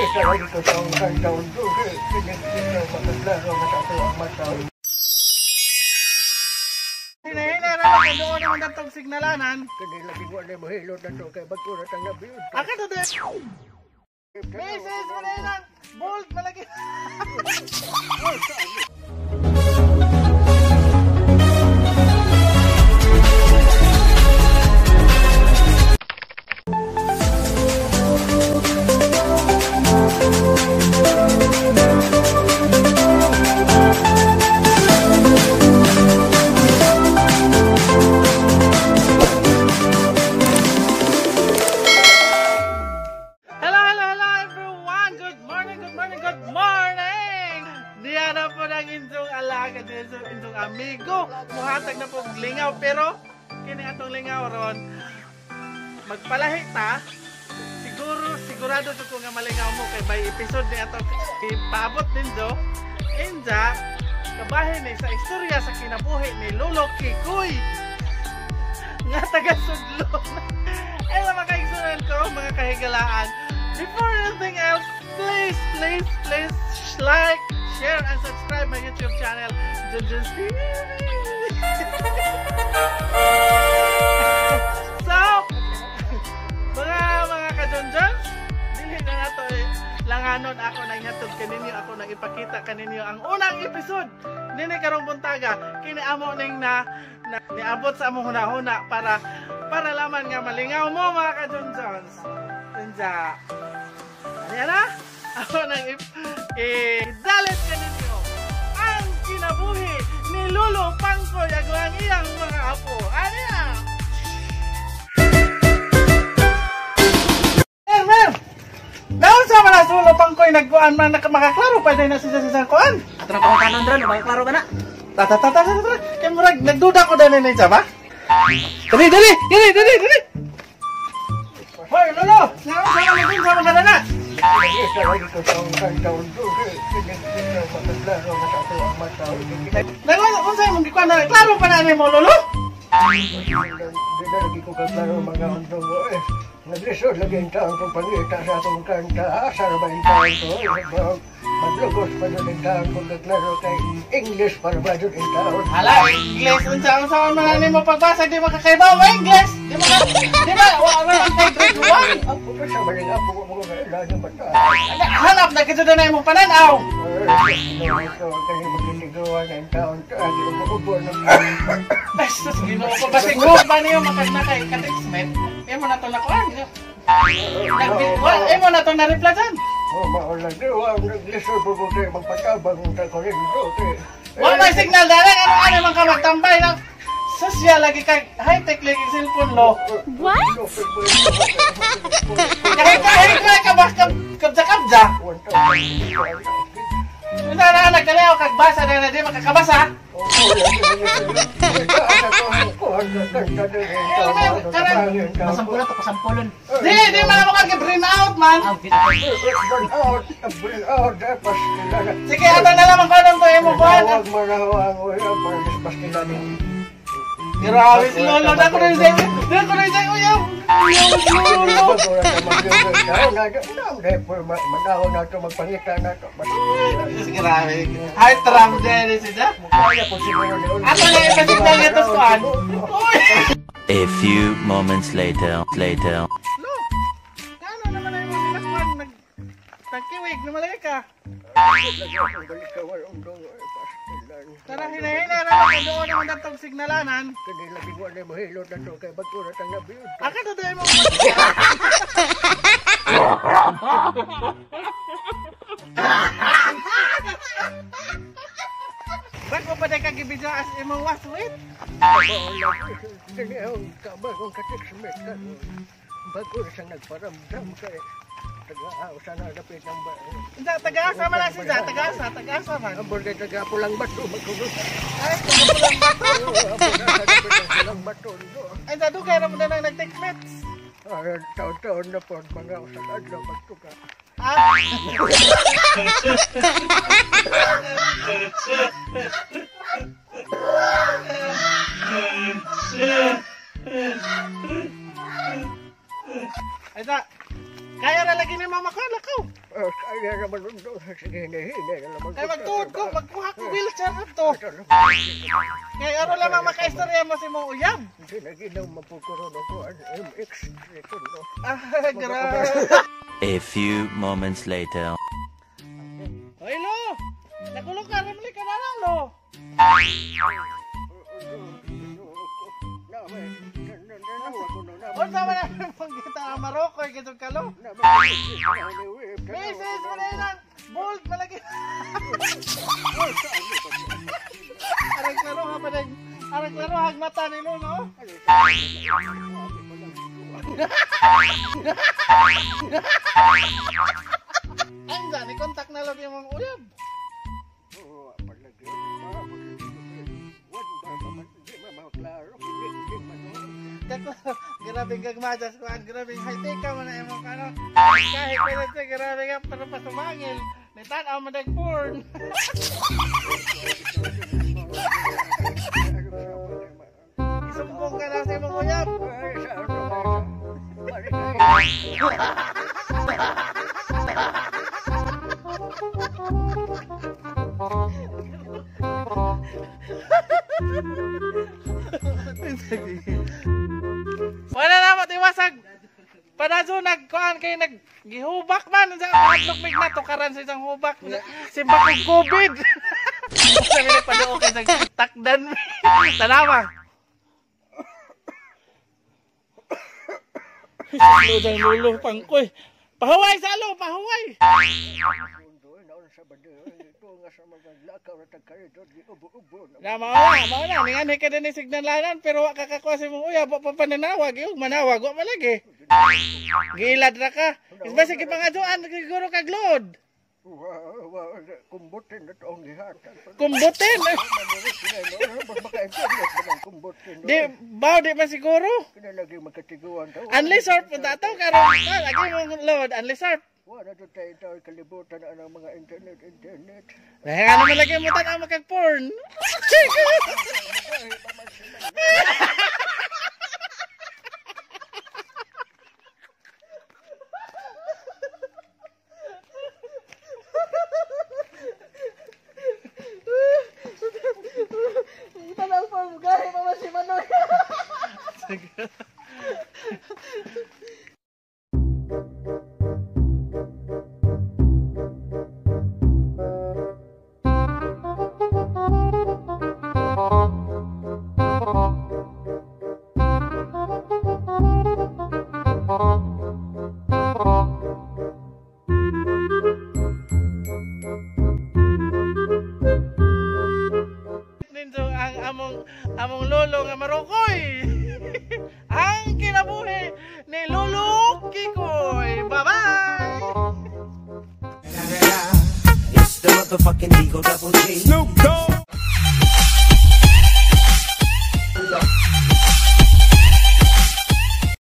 Hinahina ra ka doon naman datong signalanan. Aka to de. Mrs. Manila, bold malagi. Amigo, muhatag na pong lingaw pero kini atong lingaw ron magpalahi ta siguro sigurado to ko nga malingaw mo kay by episode ni atong ipaabot ninyo inja kabahin ni sa istorya sa kinabuhi ni Lolo Kikoy nga taga Sudlon. Ay mga kaigsunan ko, mga kahigalaan, before anything else, please please please like, share and subscribe my YouTube channel, Junjun's TV. So, mga ka-Junjuns, dili na nato langanon ako nang hatod kaninyo, ako nang ipakita kaninyo ang unang episode nini karong buntaga. Kini amo ning na niabot sa among hunahuna para laman nga malingaw mo mga ka-Junjuns. Unja. Ano na? Ako nang idalit kaninyo ang kinabuhi ni Lolo Pangkoy ag ang iyang mga apo. Ano yan? Mer! Naunsa man na si Lolo Pangkoy nagkuan man makaklaro pa din na siya sa kuan. Ato na pangutanon dron, makaklaro ba na? Tata tata tata. Kay murag nagduda ko dani ni siya ba? Dali dali, dali dali dali. Hoy Lolo, naunsa man na sa mga na? Nag-unsa imong gikuan na? Klaro pa na nimo Lolo? Di ko kaklaro mga undong eh. Naglisod lagi ang taon kong pangita sa atong kanta. Asa ra ba ang taon ko? Maglugos pa doon ang taon kong kaklaro kay English para ba doon ang taon? Hala, English! Unsa unsa man na nimo pagbasa? Di makakaibaw ba English? Di ba? Di ba? Wa ra kay grade 1. Ako pa sa baling apo ko mga kailangan ng bata. Hanap na kito na imong pananaw. Kaya magliligawan ang taon to. Ubo-ubo na. Basta Ginoo ko basig mo pa niyo makag na kay ka-textmate. Imo na to nakuan. Imo na to na reply dyan. Oh, maulan di wa naglisod po ko kay magpatabang ta ko rin do kay. Wa may signal dali ano ano man ka magtambay na. Sosya lagi kay high-tech lagi cellphone lo. What? Kahit kahit ka ba kabja-kabja. Unsa na nagkalaw kag basa na na di makakabasa. Pasampulan to, pasampulon. Di, di man mo kag brain out man. Brain out, sige, ato na lamang kanon to imo kuan. Grabe si Lolo, na ko na siya. Na ko na siya uyaw. Lolo. Grabe. Hi Trump din siya. Ato na ipasignal nito sa kuan. A few moments later, Lo, kano naman ay mo nila nag nagkiwig na malaki ka. Tara, hinahina ra ka doon naman datong signalanan. Aka to dahil mo. Bako pa dahil kagibidyo as imong waswit? Bagong ka-textmate ka. Bago na siyang nagparamdam kay taga-asa na dapit ng ba. Taga-asa man lang siya, taga-asa, taga-asa man. Ang borgay taga-pulang bato, magkulos. Ay, taga-pulang bato. Pulang bato. Ay, sa dugay na mo na nag-textmates. Taon-taon na po, mga usag adlaw magtuka. Ah! Ay, sa, kaya na lagi ni mama ko, lakaw. Kaya naman doon. Sige, hinahinay na naman. Kay magtuod ko, magkuha ko wheelchair ato. Kay aron lamang makaistorya mo si mong uyab. Hindi na ginaw mapukuro na ko ang MX. Ito, no? Ah, grabe. A few moments later. Hoy, lo! Nakulong ka, ramli ka na lang, lo! Unsa man ang panggita ang Marokoy kitong kalo? Mrs. Manila! Bold malagi! Aray klaro ha pa aray klaro hag mata ni lo, no? Ang ni kontak na lang yung mga uyab. Grabe gagmajas ko, grabe high-tech ka man na imong kano. Kahit pwede siya, grabe ka pero pasumangil. Nitan-aw man porn. Isumbong ka na sa imong uyab. Wala na matiwasag. Padazo nagkuan kay naggihubak man sa hadlok mig natukaran sa isang hubak. Simba kog COVID. Sabi nagpaduo kay sa takdan. Tanawa. Sa lulo pangkoy. Pahuway sa alo, pahuway. Na mao na ningan ka din signalanan pero wa ka kakuha sa imong uyab, wa pa pananawag, yung manawag wa malagi. Giilad ra ka. Isba sige pangadyoan siguro kag load. Kumbutin na toong gihatag. Kumbutin. Di baw di man siguro. Kinalagi makatiguan daw. Unli surf punta ato karon. Lagi mong load, unli surf. Wala to tayo tayo kalibutan na ang mga internet. Dahil ano man lagi mo tan-aw makag-porn. Tanaw pa, gahi pa man si Manoy. Ang among lolo nga Marokoy. Ang kinabuhi ni Lolo Kikoy. Bye-bye. It's the motherfucking Eagle Double G. Snoop Dogg.